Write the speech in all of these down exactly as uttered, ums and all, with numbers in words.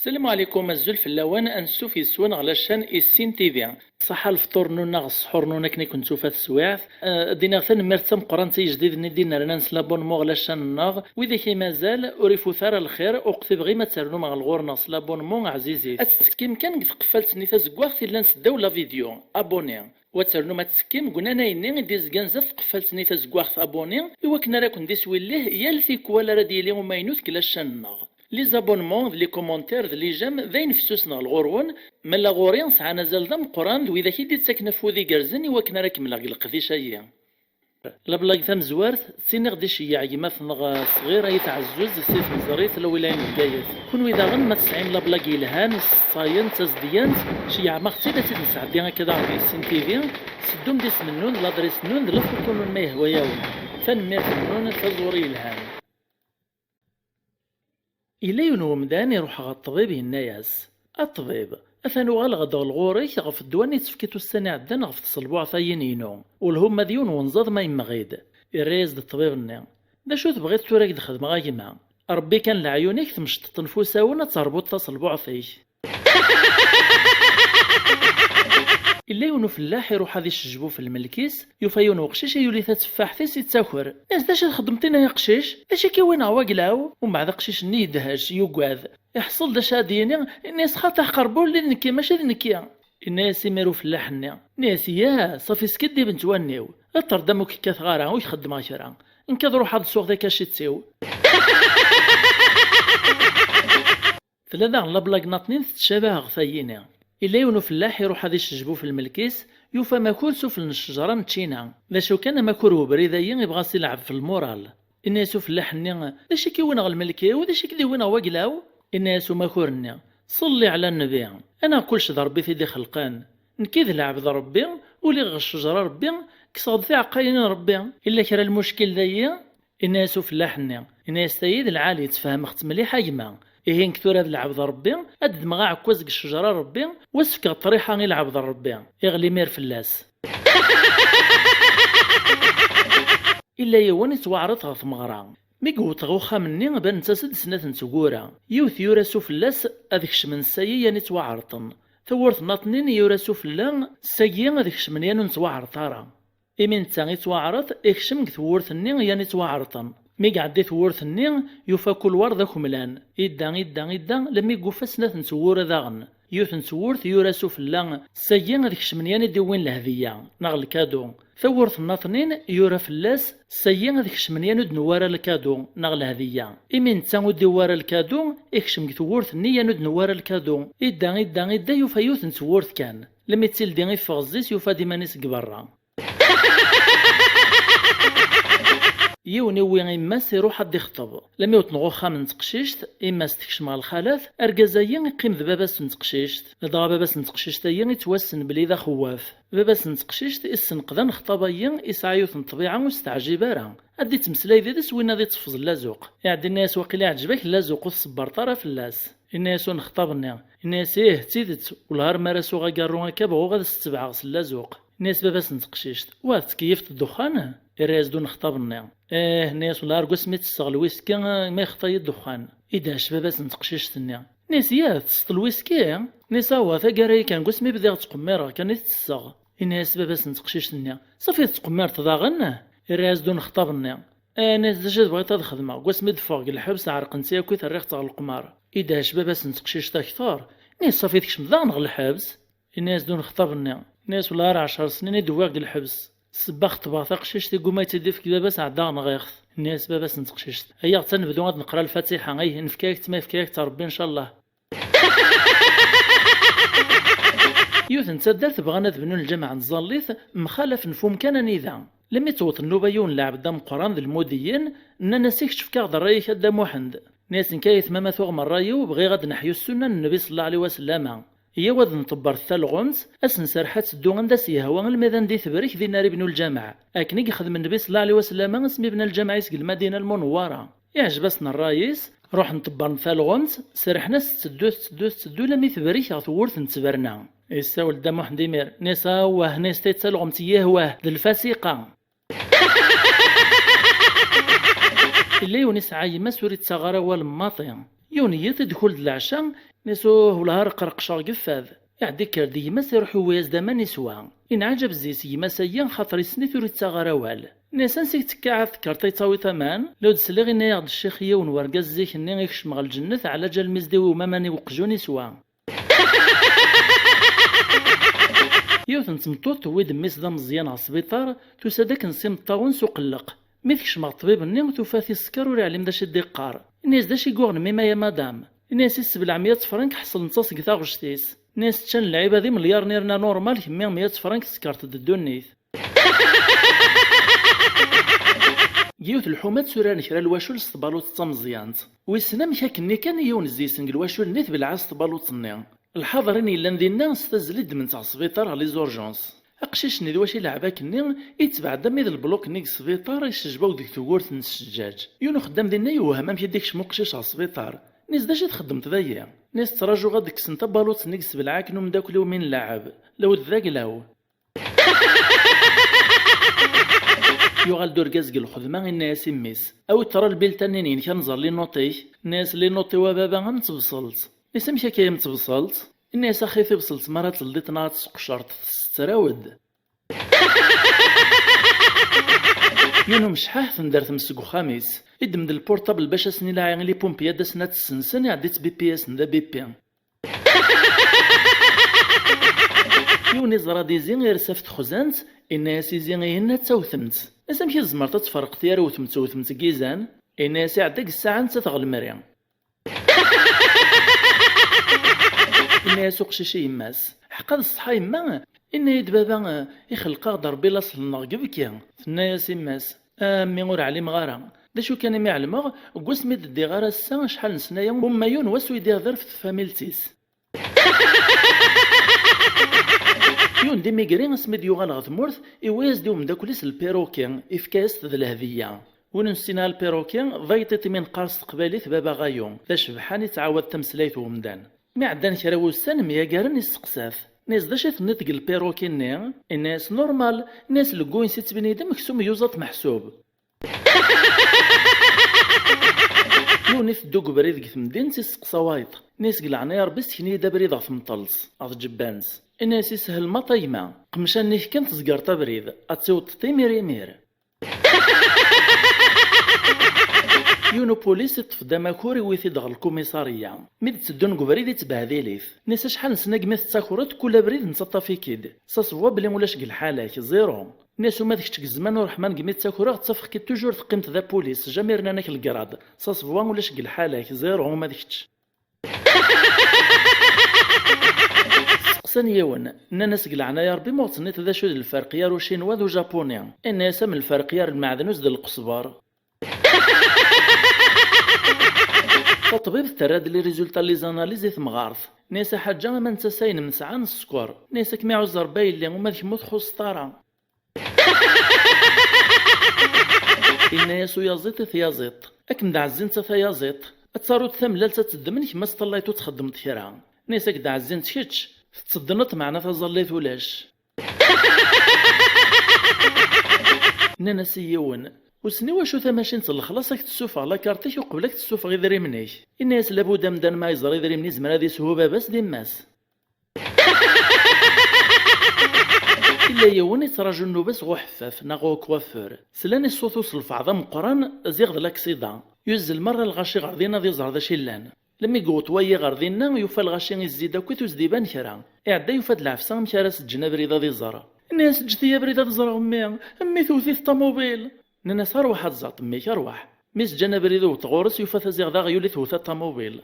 Salam ɛlikum, azul fell-awen, ansuf yes-wen ɣer la chaîne Issin T V. Ṣaḥa lefṭur-nwen neɣ ṣṣḥur-nwen akken i ken-tufa teswiɛt. Eh, ad d-iniɣ tanemmirt d tameqqrant i yejdiden i d-inernan s l'abonnement ɣer la chaîne-nneɣ. Widak ay mazal, ur ifut ara lxir, ur qtibeɣ i ma ternum ɣer ɣur-neɣ s l'abonnement ɛzizit. Ad tettekkim kan deg tqeffalt-nni tazeggaɣt yellan seddaw la vidéo, abonné. U ad ternum ad tettekkim deg unanay-nni i d-izgan zdat tqeffalt-nni tazeggaɣt, abonné, i wakken ara ken-d-iswillih yal tikwal ara d-yili umaynut deg la chaîne-nneɣ. Les abonnements d les commentaires d les j'aime d ayen fessusen ɣer ɣur-wen, ma la ɣur-i sɛan azal d ameqqran d widak i d-ittaken afud igerrzen i wakken ara kemmleɣ deg leqdic-agi. Lablag tamezwart, ttiniɣ-d iceyyeɛ gma-tneɣ ṣṣɣir ay teɛzuz si tneẓrit la wilaya n Bgayet. Kunwi daɣen ma tesɛim lablag yelhan, sseḍsayen, d tazedyant, ceyyɛem-aɣ-tt-id ad tt-id-nesɛeddi akka daɣen di Sin T V, teddum-d isem-nnun d l'adresse-nnun d la photo-nnun ma yehwa-yawen. Tanemmirt-nnun, taẓuri yelhan. Yella yiwen n wemdan iruḥ ɣer ṭṭbib, yenna-yas: "A ṭṭbib, atan uɣaleɣ-d ɣer ɣur-k ɣef ddwa-nni i d-tefkiḍ ussan iɛeddan ɣef tṣelbuɛt-ayi-inu, welhu ma d yiwen wenẓaḍ ma yemmeɣ-id." Irra-yas-d ṭṭbib-nni: "D acu tebɣiḍ tura ad k-d-xedmeɣ a gma? Ṛebbi kan leɛyun-ik temceṭṭeḍ-ten f usawen ad terbuḍ taṣelbuɛt-ik." Illa yiwen ufellaḥ iruḥ ad icejbuf lmelk-is, yufa yiwen weqcic yuli tateffaḥt-is ittaker. Inna-yas: "D acu txeddmeḍ-in ay aqcic? D acu i k-iwin ɣer waglaw?" Umbeɛd aqcic-nni yedhec, yugad. Iḥṣel d acu ad d-yini, inna-yas: "Xaṭi, ḥqer bu lli d nekki, mačči d nekki." Inna-yas imir ufellaḥ-nni, inna-yas: "Yah, ṣafi skiddibent wallen-iw. Ṭṭer-d am ur k-kkateɣ ara, ur k-xeddmeɣ kra. Nekk ad ruḥeɣ ad d-sweɣ takacit-iw." Tella daɣen lablag naṭnin tettcabah ɣef tayini. Illa yiwen ufellaḥ iruḥ ad icejbuf lmelk-is, yufa amakur sufell n ccejra n ččina. D acu kan, amakur ubrid-ayi ibɣa ad s-ilɛeb f lmural. Inna-yas ufellaḥ-nni: "D acu i k-iwin ɣer lmelk-iw? D acu i k-d-iwin ɣer waglaw?" Inna-yas umakur-nni: "Ṣelli ɛla nnbi, anaɣ kullec d Ṛebbi i t-id-ixelqen. Nekk i d lɛebd n Ṛebbi, uliɣ ɣer ccejra n Ṛebbi, kkseɣ-d tiɛeqqayin n Ṛebbi. Illa kra n lmuckil dayi?" Inna-yas ufellaḥ-nni, inna-yas: "Tayi d lɛali, ttfehmeɣ-tt mliḥ a gma. Ihi nekk tura d lɛebd n Ṛebbi, ad d-ddmeɣ aɛekkaz deg ccejra n Ṛebbi, u ad s-fkeɣ ṭṭriḥa i lɛebd n Ṛebbi, iɣli imir fell-as." Illa yiwen ittwaɛreḍ ɣer tmeɣra. Mi yewweḍ ɣer uxxam-nni, banent-as-d snat n tgura. Yiwet yura s ufella-s ad kecmen ssayi yan ittwaɛerḍen. Tawwurt nnaṭnin yura s ufella ssayi ad kecmen yan ur nettwaɛreḍ ara. Imi netta ittwaɛreḍ, ikcem deg tewwurt-nni yan ittwaɛerḍen. Mi iɛeddi tewwurt-nni, yufa kulwar d akemlan. Idda, idda, idda, lammi yufa snat n tewwura daɣen. Yiwet n tewwurt yura s ufella, ssayi ad kecmen yan i d-iwwin lehdiya, neɣ lkadu. Tawwurt nnaṭnin yura fell-as, ssayi ad kecmen yan ur d-newwi ara lkadu, neɣ lehdiya. Imi netta ur d-iwwi ara lkadu, ikcem deg tewwurt-nni yan ur d-newwi ara lkadu. Idda, idda, idda, yufa yiwet n tewwurt kan. Lammi d tildi iffeɣ zzi-s, yufa-d iman-is deg berra. Yiwen iwwi imma-s iruḥ ad d-ixṭeb. Lammi iwweḍ ɣer uxxam n teqcict, imma-s tekcem ɣer lxalat, argaz-ayi iqqim d baba-s n teqcict. Ladɣa baba-s n teqcict-ayi ittwassen belli d axewwaf. Baba-s n teqcict issenqed anexṭab-ayi, isɛa yiwet n ṭṭbiɛa ur s-teɛjib ara. Ad d-ittmeslay did-s winna ad itteffeẓ llazuq. Iɛedda inna-yas: "Waqila iɛǧeb-ak llazuq, ur tṣebbreḍ ara fell-as." Inna-yas uneɣṭab-nni, inna-yas: "Ih, d tidet, wellah ar mi ara suɣ agarru akka bɣuɣ ad s-ttebɛeɣ s llazuq." Inna-yas baba-s n teqcict: "Wah, tettkeyyifeḍ ddexxan?" Irra-yas-d uneɣṭab-nni, "Ih." Inna-yas: "Wellah ar wasmi i ttesseɣ lwiski, ma yexḍa-yi ddexxan." Idhec baba-s n teqcict-nni, inna-yas: "Yah, tettesseḍ lwiski?" Inna-yas: "Awah, taggara-yi kan, deg wasmi bdiɣ ttqemmireɣ kan i t-ttesseɣ." Inna-yas baba-s n teqcict-nni: "Ṣafi tettqemmireḍ daɣen?" Irra-yas-d uneɣṭab-nni, "Eh," inna-yas, "d acu i tebɣiḍ ad xedmeɣ? Deg wasmi d-ffɣeɣ deg lḥebs, ɛerqent-iyi akkit, rriɣ-tt ɣer leqmar." Idhec baba-s n teqcict akter, inna-yas: "Ṣafi tkecmeḍ daɣen ɣer lḥebs?" Inna-yas-d uneɣṭab-nni, inna-yas: "Wellah ar ɛecṛ snin i d-wwiɣ deg lḥebs. Ssebba xeṭbeɣ taqcict, igumma ad tt-id-ifk baba-s, ɛeddaɣ nɣiɣ-t." Inna-yas baba-s n teqcict: "Aya ɣ-tt-a nebdu ad neqra lfatiḥa, ay nefka-yak-tt ma yefka-yak-tt Ṛebbi, ncallah." Yiwet n taddart bɣan ad bnun lǧameɛ n tẓallit, mxalafen f umkan anida. Lammi tewweḍ nnuba yiwen n lɛebd ameqqran d lmudiyen, nnan-as: "I kečč fk-aɣ-d ṛṛay-ik a Dda Muḥend." Nni-as: "Nekk ay atmam a tuɣem ṛṛay-iw, bɣiɣ ad neḥyu ssunna n Nnbi ṣella Llahu ɛlihi wa sellama. Iyyaw ad nṭebber talɣumt, ad s-nserreḥ ad teddu anda s-yehwa almi d anda i tebrek dinna ara ibnu lǧameɛ, akken i yexdem Nnbi ṣella Llahu ɛlihi wa sellama asmi yebna lǧameɛ-is deg Lmadina Lmunewwara." Iɛjeb-asen ṛṛay-is, ruḥen ṭebbren talɣumt, serrḥen-as tetteddu, tetteddu, tetteddu, lammi tebrek ɣer tewwurt n ttberna. Yessawel Dda Muḥend imir, nni-as: "Awah," nni-as, "ta d talɣumt n yihwah, d lfasiqa." Yella yiwen isɛa yemma-s ur ittaɣ ara awal n maṭi. Yiwen yiḍ i d-kul d leɛca, nni-as: "Uh, wellah ar qerqceɣ deg fad." Iɛedda ikker-d gma-s, iruḥ yewwi-as-d aman iswa. Inɛaǧ abezzi-s gma-s-ayi, xaṭer issen-it ur ittaɣ ara awal. Nni-as: "Ansi i k-tekka ɛad tekkreḍ i tawiḍ aman?" La ur d-sliɣ, inna-yaɣ-d ccix yiwen wergaz zik-nni ikcem ɣer lǧennet, ɛlaǧal mi s-d-iwwi umaman i uqjun iswa. Yiwet n tmeṭṭut tewwi-d mmi-s d ameẓyan ɣer sbiṭar, tusa-d akken s imeṭṭawen s uqelleq. Mi tekcem ɣer ṭṭbib-nni, tufa-t isekker ur iɛlim d acu i d-iqqar. Inna-yas: "D acu i yuɣen mmi-m ay a madam?" Inna-yas: "Issebleɛ meyya tefrank ḥeṣlen-tt-as deg taɣect-is." Inna-yas: "Ččan lɛibad imelyaṛen irna normal, kemmi meyya tefrank teskeṛt-d ddunit." Deg yiwet lḥuma tturaren kra lwacul s tbaluṭ d tameẓyant. Wissen amek akkenni kan yiwen zzisen deg lwacul-nni tbelɛa s tbaluṭ-nni. Lḥaḍrin yellan dinna s tazzla i ddmen-tt ɣer sbiṭar ɣer les urgences. Aqcic-nni d wacu ileɛɛeb akkenni, itbeɛ-d armi d lbluk-nni deg sbiṭar, icejbaw deg tewwurt n ssejǧaǧ. Yiwen uxeddam dinna yewhem amek i d-ikcem uqcic ɣer sbiṭar. Nni-as: "D acu i txeddmeḍ dayi?" Nni-as: "Ttṛajuɣ ad d-kksen tabluṭ-nni i yessebleɛ akken umeddakel-iw mi nleɛɛeb. Lawed d aglaw." Yuɣal-d urgaz deg lxedma, inna-yas i mmi-s: "Awi ṭṭra lbilta-nni-inek ad nẓer linuṭ-ik." Inna-yas: "Linuṭ-iw a baba am tebṣelt." Nni-as: "Amek akka ay am tebṣelt?" Inna-yas: "Axi tibṣelt mi ara teldiḍ neɣ ad tesqecreḍ, tessetrawed." Yiwen umecḥaḥ tender tmes seg uxxam-is. Iddem-d lpurṭabl bac ad sen-ilaɛi i lipumpi ad d-asen ad tt-ssensen, iɛedda-tt bipi-yasen d abipi. Yiwen iẓra-d izi ires ɣef texzant, inna-yas izi-ihin ad tawtemt. Nni-as: "Amek i tzemreḍ ad tferqeḍ gar wetmet d wetmet n yizan?" Inna-yas: "Iɛedda deg ssaɛa nettat ɣer lemri." Inna-yas uqcic i yemma-s: "Ḥqa d ṣṣeḥ a yemma?" Inna-yid baba: "Ixleq-aɣ-d Ṛebbi laṣel-nneɣ deg ibki." Tenna-yas yemma-s: "A mmi, ur ɛlimeɣ ara. D acu kan imi ɛelmeɣ, deg wasmi d-ddiɣ ar ass-a, acḥal n ssnaya, uma yiwen wass ur yeddiɣ d arf tfamilt-is." Yiwen d imigri, asmi d-yuɣal ɣer tmurt, iwwi-yas-d i umeddakel-is lpiruki, ifka-yas-t d lehdiya. Win ur nessin ara lpiruki, d ayṭiṭ imi neqqar s teqbaylit baba ɣayu, d acebḥan ittɛawad tameslayt n umdan. Mi ɛeddan kra wussan, myagaren, isteqsa-t. Nni-as: "D acu i tenniḍ deg lpiruki-nni?" Inna-yas: "Normal." Nni-as: "Leggu-ines ittbin-id am aksum yuẓaṭ meḥsub." Yiwen iteddu deg ubrid deg temdint, isteqsa wayeḍ. Nni-as: "Deg leɛnaya Ṛebbi, sken-iyi-d abrid ɣer tmeṭṭelt, ɣer tǧebbant." Inna-yas: "Ishel maṭ a gma, qmec allen-ik kan tezgreḍ abrid, ad tiwḍeḍ imir imir." Yiwen upulis iṭṭef-d amakur, iwwi-t-id ɣer lkumisarya. Mi d-tteddun deg ubrid, ittbehdil-it. Nni-as: "Acḥal n ssna degmi tettakreḍ, kul abrid nettaṭṭaf-ik-id. S asebwa belli ulac deg lḥala-k, zéro." Nni-as: "Uma d kečč deg zzman n uṛeḥman degmi ttakreɣ, ttafeɣ-k-id toujours teqqimeḍ d apulis, jamais rnan-ak lgrad. S asebwa ulac deg lḥala-k, zéro uma d kečč." Seqsan yiwen, nnan-as: "Deg leɛnaya Ṛebbi, ma ur tenniḍ d acu d lferq gar ucinwa d ujapuni?" Inna-as: "Am lferq gar lmeɛdnus d lqesber." Taṭbibt terra-d les résultats n les analyses i temɣart. Nni-as: "A ḥaǧa, ama netta s ayen nesɛa n sskeṛ." Nni-as: "Ad kem-iɛuzz Ṛebbi a yelli, uma d kemm ur txuṣṣeḍ ara." Inna-yas uyaziḍ i tyaziḍt: "Ad kem-d-ɛezzint a tayaziḍt, ad taruḍ tamellalt ad teddmen, kemm ad teṭṭallayeḍ ur txeddmeḍ kra." Nni-as: "Ad k-d-ɛezzint kečč, tettedneḍ meɛna taẓallit ulac." Nnan-as i yiwen: "Wissen i wacu tamacint n lexlaṣ ad k-tessufeɣ lakarṭ-ik uqbel ad k-tessufeɣ idrimen-ik?" Inna-yas: "Labud amdan ma yeẓra idrimen izmer ad ishu baba-s d yemma-s." Illa yiwen ittraǧu nnuba-s ɣer uḥeffaf neɣ ɣer ukwafur. Slan i ṣṣut uselfeɛ d ameqqran, ziɣ d laksida. Yuzzel merra lɣaci ɣer din ad iẓer d acu illan. Lmi yewweḍ wayi ɣer dinna, yufa lɣaci izzi-d akkit ur s-d-iban kra. Iɛedda yufa-d lɛefsa amek ara s-ǧǧen abrid ad iẓer. Inna-yas: "Ǧǧet-iyi abrid ad ẓreɣ mmi, mmi tewwet-it ṭamubil." Nnan-as: "Arwaḥ ad tẓreḍ mmi-k, arwaḥ." Mi s-ǧǧan abrid iwweḍ ɣur-s, yufa-t ziɣ d aɣyul i tewwet a ṭamubil.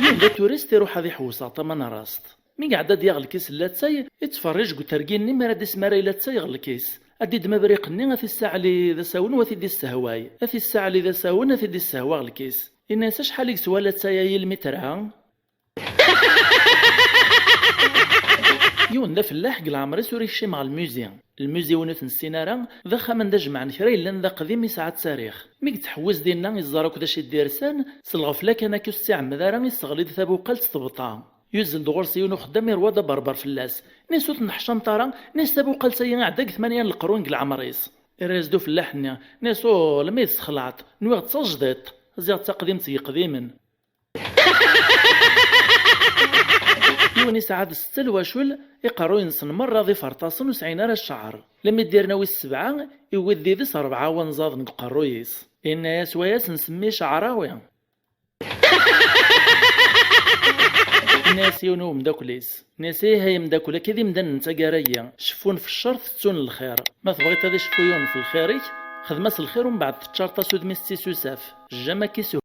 Yiwen d aturist iruḥ ad iḥewwes ɣer tama n rast. Mi iɛedda ad yaɣ lkis n latay, ittferrij deg utergi-nni mi ara d-ismaray latay ɣer lkis. Ad d-iddem abriq-nni, ad t-issaɛli d asawen u ad t-id-issehway. Ad t-issaɛli d asawen, ad t-id-issehwa ɣer lkis. Inna-yas: "Acḥal i yeswa latay-ayi lmitra?" Yiwen d afellaḥ deg leɛmer-is ur ikcim ɣer lmuzi. Lmuzi win ur t-nessin ara, d axxam anda jemɛen kra yellan d aqdim, isɛa ttarix. Mi yettḥewwis dinna, iẓẓar akk d acu i d-irsan, s lɣefla kan akka ur s-tt-iɛemmed ara, isseɣli-d tabuqalt tebṭa. Yuzzel-d ɣur-s yiwen uxeddam, irwa-d aberber fell-as. Nni-as: "Ur tenneḥcameḍ ara?" Nni-as: "Tabuqalt-agi iɛedda deg tmanya n leqrun deg leɛmer-is." Irra-yas-d ufellaḥ-nni, nni-as: "Ul, ma d-tesxelɛeḍ, nwiɣ d tajdiṭ, ziɣ d taqdimt n yeqdimen." Yiwen isɛa d setta lwacul, iqerruyen-nsen merra d iferṭasen ur sɛin ara cceɛr. Lemmi d-irna wis sebɛa, iwwi-d did-s rebɛa wanzaḍen deg uqerruy-is. Inna-yas wayas: "Nsemmi Ceɛrawi." Inna-yas yiwen i umeddakel-is, inna-yas: "Ih ay ameddakel, akka d imdanen n taggara-yi, ceffun f ccer, tettun lxir. Ma tebɣiḍ ad iceffu yiwen f lxir-ik, xdem-as lxir umbeɛd teččareḍ-as udem-is d tisusaf, jjam akka isuh."